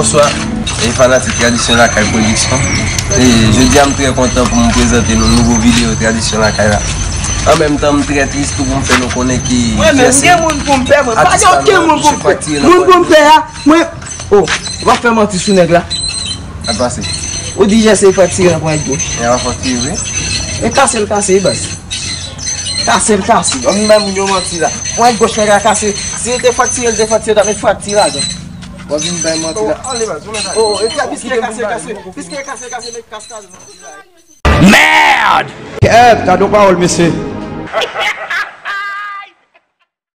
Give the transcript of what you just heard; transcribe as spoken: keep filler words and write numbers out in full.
Bonswa, e fanatik Tradisyon Lakay Pwodiksyon. E jodi a, m trè kontan pou m prezante nou nouvo videyo Tradisyon Lakay la. An menm tan, m trè tris tou pou m fè nou konnen ke Mwen menm, m Jesse gen moun pou m pè, mwen. Pa gen okenn moun pou m pè. Moun pou m pè a, mwen. Oh, w ap fè manti sou nèg la. Sa pase? Ou di Jesse fè tire nan ponyèt goch. E w ap fè tire vre? E kase l kase, baz. Kase l kase. W ap vin bay moun yo manti la. Ponyèt goch nèg la kase. Si l te fraktire, l te fraktire, t ap met frakti ladan. W ap vin bay manti la. Oh, ale, baz, ou mèt ale. Oh, e piske kase, kase. Piske kase, kase, met kase, kase. Merde! Kèt, gade yon pawòl, mesye.